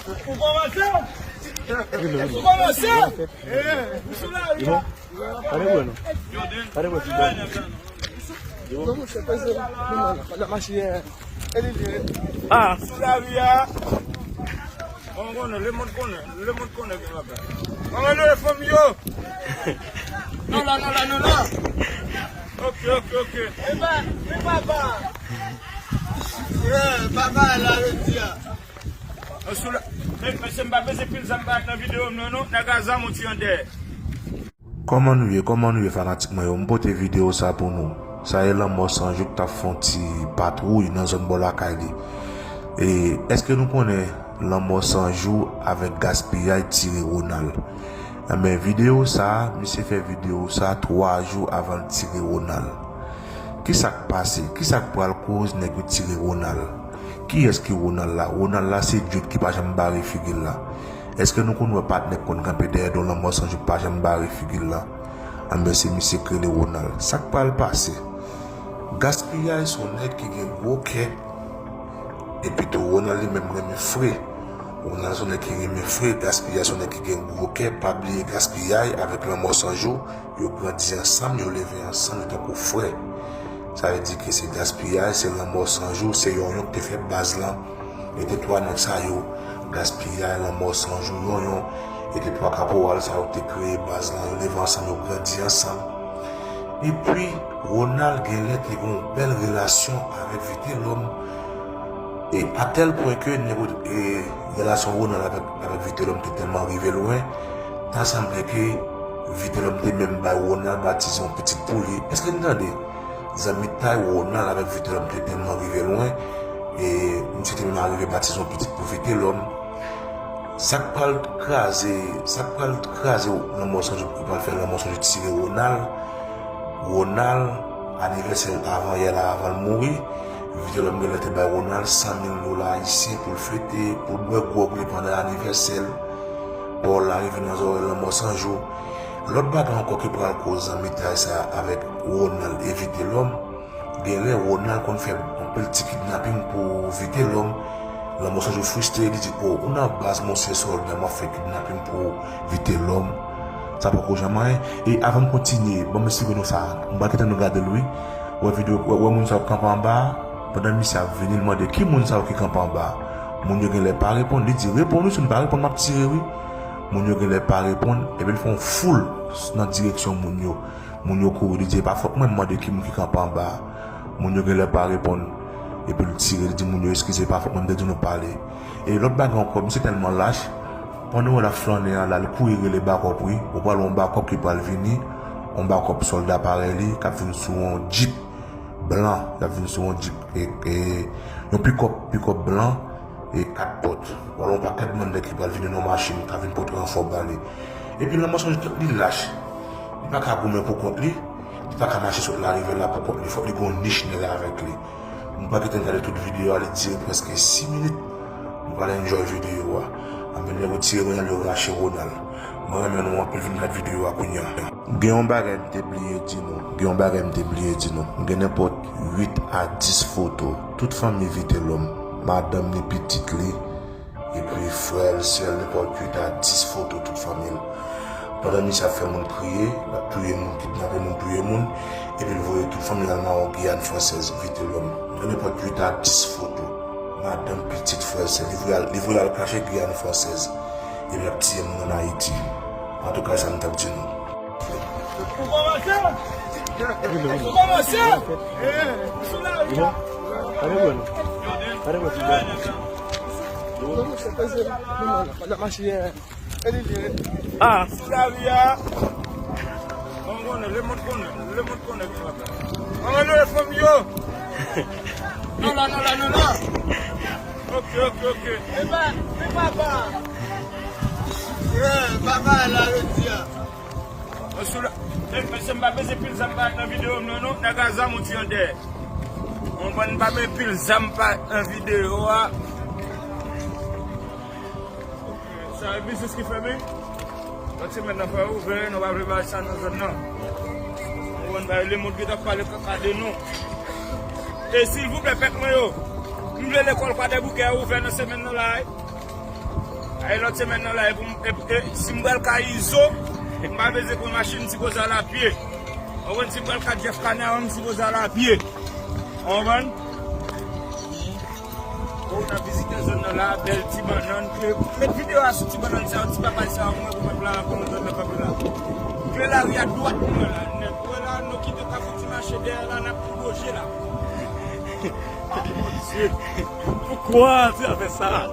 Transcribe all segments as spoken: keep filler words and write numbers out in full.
Ou kòmanse? Ou kòmanse? Eh, ou sou lari a? Pa de pwoblèm non. Pa de pwoblèm. Non, monchè, peze. Non, non, non, mache, eh, e li vye. Ah. Sou lari a. Bon, konnen, lemonn konnen, lemonn konnen gen bagay. Kòman nou ye fanmi yo? Non la, non la, non la. Ok, ok, ok. E ba, e papa. Yeah, papa la, yo di a. Sou la, men, mesye, m pa peze pil zam pa nan videyo m nan, non. Nèg a zam ou ti an dèyè. Kòman nou ye? Kòman nou ye, fanatik mwen yo? M pote videyo sa pou nou. Sa e Lanmò San Jou k t ap fè yon ti patwouy nan zòn bò lakay li. E èske nou konnen Lanmò San Jou avèk Gaspiyay tire Ronald? Enben, videyo sa, misye fè videyo sa twa jou avan l tire Ronald. Kisa k pase? Kisa k pral koz nèg yo tire Ronald? Kiyès ki Ronald la? Ronald la se Djot ki pa janm bare figi l la. Èske nou konn wè patnè k konn kanpe dèyè do Lanmò San Jou k pa janm bare figi l la? Anben, se misye k rele Ronald. Sa k pral pase? Gaspiyay se yon nèg ki gen gwo kè. Epi tou, Ronald li menm renmen fre. Ronald se yon nèg ki renmen fre. Gaspiyay se yon nèg ki gen gwo kè. Pa bliye Gaspiyay avèk Lanmò San Jou, yo grandi ansanm, yo leve ansanm, yo tankou frè. Sa vle di ke se Gaspiyay, se Lanmò San Jou, se Yonyon ki te fè baz lan. E te twa nèg sa yo, Gaspiyay, Lanmò San Jou, Yonyon, e te twa kaporal sa yo ki te kreye baz lan. Yo leve ansanm, yo grandi ansanm. Epi, Ronald genlè te gen yon bèl relasyon avèk Vitelòm. E a tèl pwen ke nèg yo, e, relasyon Ronald avèk, avèk Vitelòm te tèlman rive lwen, ta sanble ke Vitelòm te menm bay Ronald batize yon pitit pou li. Èske n tande? Zanmitay Ronald avèk Vitelòm te tèlman rive lwen, e misye te menm arive batize yon pitit pou Vitelòm. Sa k pral kraze, sa k pral kraze Lanmò San Jou, ki pral fè Lanmò San Jou tire Ronald. Ronald, anivèsè l avan yè la, avan l mouri, Vitelòm genlè te bay Ronald san mil dola ayisyen pou l fete, pou l bwè gwòg li pandan anivèsè l. Pawòl la rive nan zòrèy Lanmò San Jou. Lòt bagay ankò ki pral koz zanmitay sa avèk Ronald e Vitelòm, genlè Ronald konn fè anpil ti kidnaping pou Vitelòm. Lanmò San Jou fristre, li di, "O, ou nan baz, monchè sòlda, m ap fè kidnaping pou Vitelòm. Sa poko janm anyen." E avan m kontinye, ban m esplike nou sa. M pa kite nou gade l, wi. Wè videyo, wè, wè moun sa yo k kanpe anba a. Pandan misye ap vini, l mande, "Ki moun sa yo ki kanpe anba a?" Moun yo genlè pa reponn. Li di, "Reponn wi, si nou pa reponn, m ap tire wi." Moun yo genlè pa reponn, epi l fè yon foul nan direksyon moun yo. Moun yo kouri, li di, "E pa fòt mwen, m mande ki moun ki kanpe anba a." Moun yo genlè pa reponn. Epi l tire, li di moun yo, "Eskize, e pa fòt mwen, m te di nou pale." E lòt bagay ankò, misye tèlman lach, pandan w wè l ap flannen an la, li kouri rele bakòp, wi. Ou pral wè yon bakòp ki pral vini, yon bakòp sòlda parèy li, k ap vin sou yon djip blan, l ap vin sou yon djip, e, e, yon pikòp, pikòp blan, e kat pòt. W ap wè yon pakèt bann nèg ki pral vini nan machin, k ap vin pote ranfò ba li. Epi Lanmò San Jou, li lach. Li pa ka goumen pou kont li. Li pa ka mache sot la rive la pou kont li. Fòk li gen yon nich nèg avèk li. Nou pa kite n gade tout videyo a, li dire prèske sis minit. Nou pral enjoy videyo a. Anben, nèg yo tire Ronald, yo rache Ronald. Mwen renmen nou anpil, vin gad videyo a kounye a. Gen yon bagay m te bliye di nou. Gen yon bagay m te bliye di nou. M gen nenpòt uit a dis foto. Tout fanmi Vitelòm, madanm li, pitit li, epi frè l, sè l, nenpòt uit a dis foto tout fanmi l. Pandan misye ap fè moun kriye, l ap touye moun, kidnape moun, touye moun, epi l voye tout fanmi l al mawon Giyàn Fransèz, Vitelòm. M gen nenpòt uit a dis foto. Madanm, pitit, frè l, sè l, li voye al, li voye al kache Giyàn Fransèz. Epi l ap tiye moun ann Ayiti. Antouka, sa m t ap di nou. Ou kòmanse? Ou kòmanse? Eh, ou sou lari a? Pa de pwoblèm. Pa de pwoblèm. Non, monchè, peze. Non, non, non, n ap mache, eh, e li vye. Ah. Sou lari a. Bon, konnen, lemonn konnen, lemonn konnen ki papa. Kòman nou ye fanmi yo? Non la, non la, non la. Ok, ok, ok. E ba, e papa. Yeah, papa la, yo di a. Bon, sou la, men, mesye, m pa peze pil zam pa nan videyo m nan, non. Nèg a zam ou ti an dèyè. Ou konprann, m pa peze pil zam pa nan videyo a. Sa e biznis ki fèmen. Lòt semèn nan fè ouvè, nou pa vle bay sa nan zòn nan. Ou konn bay lemonn ki t ap pale kaka de nou. E silvouplè, pèp mwen yo, m vle lekòl Kwadèboukè a ouvè nan semèn nan la, wi. Ay, lòt semèn nan la, e pou m, e, e, si m pral ka Izo, m pa bezwen pran machin, m sipoze al apye. Ou konprann? Si m pral ka Jeff Canaran, m sipoze al apye. Ou konprann? Bon, n ap vizite zòn nan la, bèl ti bannann. Ke, met videyo a sou ti bannann sa yo, ti papay sa yo, mwen pou pèp la, pou nou zòn nan pèp la. Ke lari a dwat nou wè la, nèt. Wè la, nou kite Kafou Ti Mache dèyè la, n ap pi goje la. Ah, mon Dieu. Pourquoi tu as fait ça?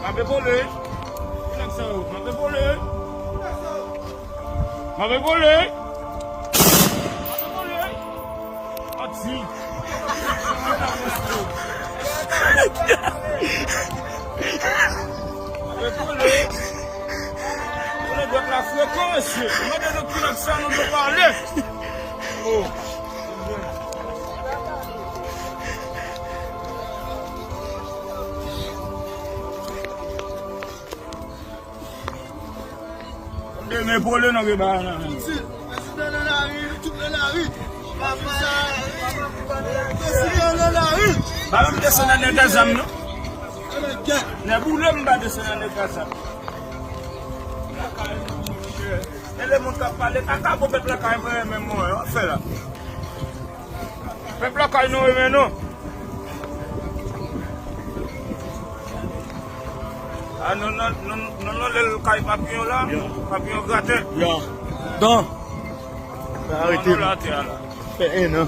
Mape vole. Ki nèg sa yo? Mape vole. Mape vole. Mape vole. Ati. Mape vole. Vole dwèt la frekan, mesye. Mande nou ki nèg sa nou dwe pale. Oh. Demen pole nan gen bagay nan men. Prezidan nan lari, nou tout nan lari. Prezidan nan lari. Pa menm desann nan nèg a zam, non. Nèg boule m pa desann nan nèg a zam. E le moun k ap pale kaka pou pèp la ka renmen mwen, yo fè la. Pèp lakay nou renmen nou. A, non, non, non, non, non, lè l kay papiyon la, papiyon graten. Ya. Don. Sa arete. Non, non, la, atè a la. Fè en an.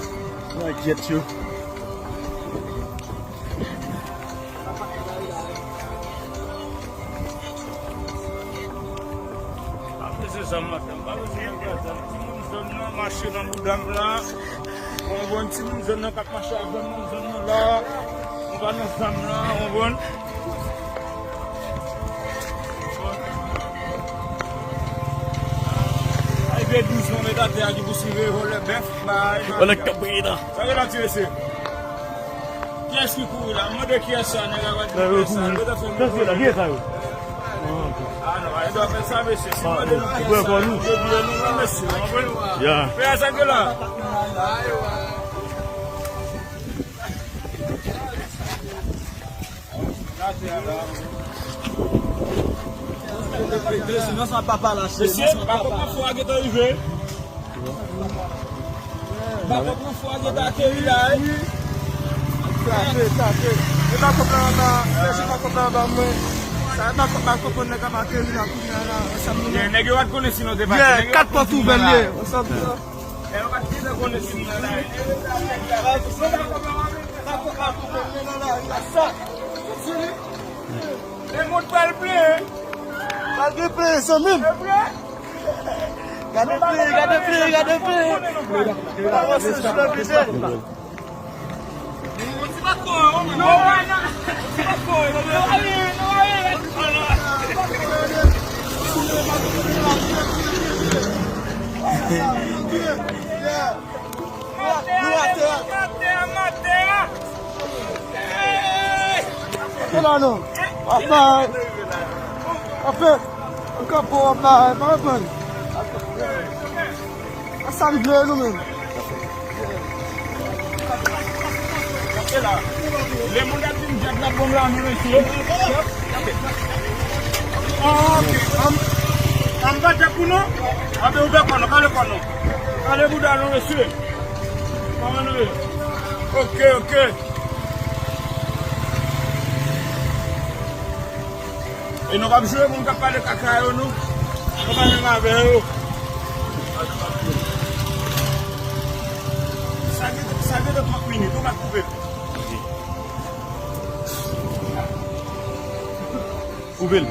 Nan gyèt yo. Pa bezwen zam maten, pa bezwen zam. Timoun zòn nan mache nan bouda m la. Ou konprann? Timoun zòn nan k ap mache avè m nan zòn nan la. Nou pa nan zam la, ou konprann? Ay, de douz non, met atè a ki pou siveye vòlè bèf, bay. Vòlè k ap briye la. Sa gen la, ti mesye? Kiyès ki kouri la? Mande kiyès sa, nèg la pa di kiyès sa. Kiyès sa yo? Ah non, pa gen dwa fè sa, mesye. Si mande nou kiyès sa, nou debliye nou, non, mesye. Pè a sa gen la. Mesye, pa konprann fwa gentan rive. Bakòp nan fwa gentan ateri la, wi. Frape, frape. E bakòp la anba, chèche bakòp la anba mwen. Sa e bakòp, bakòp nèg ap ateri la kounye a la, ansanm nou. Nèg yo pa t konnen si nou te pati. Kat pòt ouvè l ye, ansanm nou. Nèg yo pa t gentan konnen si nou la. Bakòp la, bakòp la, sa. E moun pral plen. Pral gen plen, zanmi m. Gade plen, gade plen, gade plen. Matè a, matè a, matè a. Hey! Atè la non. Apa. Apa. An ka bon apa, pa konprann. A sa li vle nou menm. Kanpe la. Le moun ap vin djab la bon la, nou rete. Oh, ok. An, an ba djab pou nou? Anben ouvè kò nou, kale kò nou. Kale bouda nou, mesye. Kòman nou ye? Ok, ok. E nou p ap jwe moun k ap pale kaka yo, non. Nou pa menm avè yo. Sa gen, sa gen de trant minit, ou pa koupe l. Koupe l.